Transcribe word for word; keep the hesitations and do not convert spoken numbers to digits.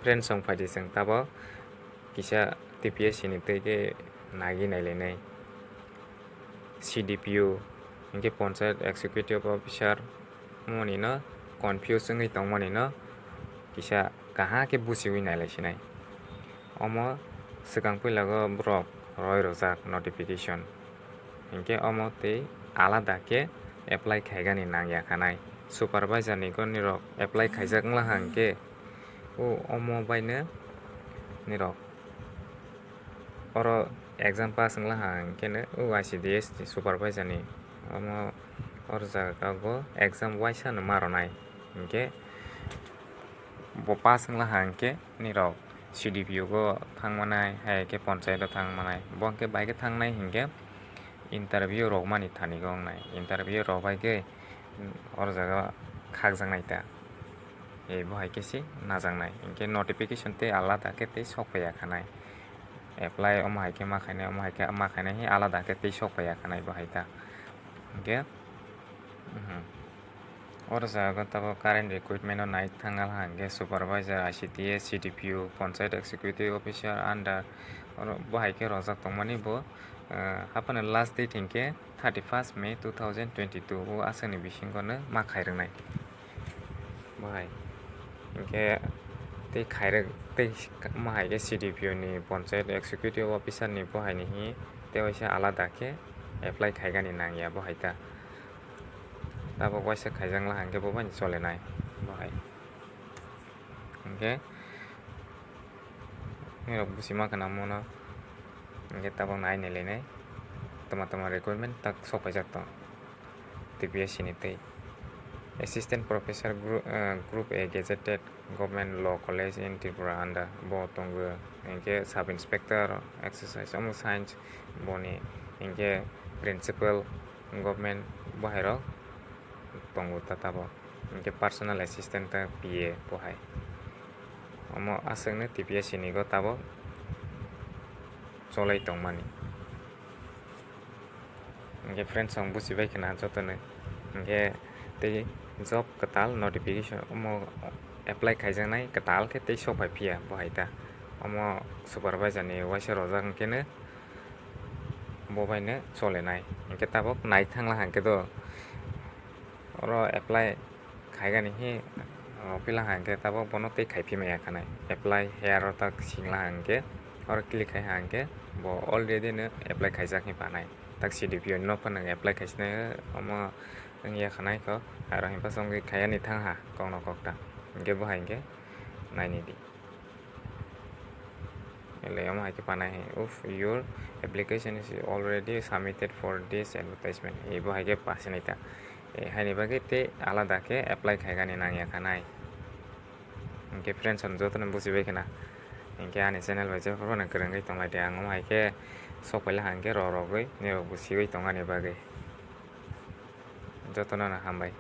Friends, chwng phaidi chwng tabok kisa T P S C ni twi khe naiwi nailainai. C D P O hinkhe Panchayat Executive Officer, omonino confuse wngwi tongmanino kisa kaham khe buchiwi nailaisinai. Omo swkang puila o borok roi rwjak notification. Hinkhe omo tei alada khe apply khaigani nangya khanai. Supervisor ni goni rok apply khaijak wngla hinkhe, o omo baino nirok oro exam pass wngla hinkhe no o I C D S ni supervisor ni omo oro jaga o exam waisa no ma rwnai hinkhe. Bo pass wngla hinkhe nirok C D P O go thangmanai, hai khe panchayat o thangmanai. Bo hinkhe bai khe thangnai hinkhe interview rokmani thani go wngnai. Interview rok bai khe oro jaga khakjaknai ta. E bo hai khe se najaknai. Hinkhe notification tei alada khe tei sok phaiya khanai. Apply omo hai khe ma khainai, omo hai khe ma khainai, alada khe tei sok phaiya khanai bo hai ta. Hinkhe, mhm. Oro jaga tabok current recruitment o nai thang wngkha hinkhe supervisor, I C D S, C D P O, panchayat executive officer under, oro bo hai khe rojak tongmani bo, eh, haphano last date hinkhe thirty first May two thousand twenty two, o aswkni bisingo no ma khairoknai bo hai. Hinkhe tei khairok tei ma hai khe C D P O ni panchayat executive officer ni bo hai ni hi tei waisa alada khe apply khaigani nangya bo hai ta. Tabok waisa khaijak wngla hinkhe bo bai no cholenai bo hai. Hinkhe nirok buchima khna mono hinkhe tabok nai nailainai toma toma recruitment tak sok paijak tong T P S C ni tei. Assistant Professor gru-, eh, Group A gazetted Government Law College in Tripura under bo tongo, hinkhe Sub Inspector Exercise omo Science boni hinkhe Principal Government bo hai rok tongo ta tabok, hinkhe Personal Assistant ta P A bo hai. Omo aswkno T P S C ni go tabok cholai tongmani. Hinkhe friends, chwng buchibai khna jotono. Hinkhe tei job kwtal notification omo apply khaijaknai kwtal khe tei sok phai phiya bo hai ta. Omo supervisor ni waisa rojak hinkhe no bo bai no cholenai. Hinkhe tabok nai thangla hinkhe do oro apply khaigani hi, o, pila hinkhe tabok bono tei khai phi maya khanai. Apply here o tak singla hinkhe, oro click khai hinkhe bo already no apply khaijak hi panai. Tak C D P O no phano apply khaisinai, omo wngya khanai kho, aro hinkhe chwngwi khaiyani thang ha kokno kokta. Hinkhe bo hai hinkhe naini di. Ele omo hai khe panai hai, "Oof, your application is already submitted for this advertisement." Ebo hai khe pasinai ta. E, haini bagwi tei alada khe apply khaigani nangya khanai. Hinkhe friends, ang jotono buchibai khna. Hinkhe ani channel bai jotono kwrwngwi tonglai di. Ang omo hai khe sok paila hinkhe rw rwgwi nirok buchiwi tongani bagwi. Jotono no hambai.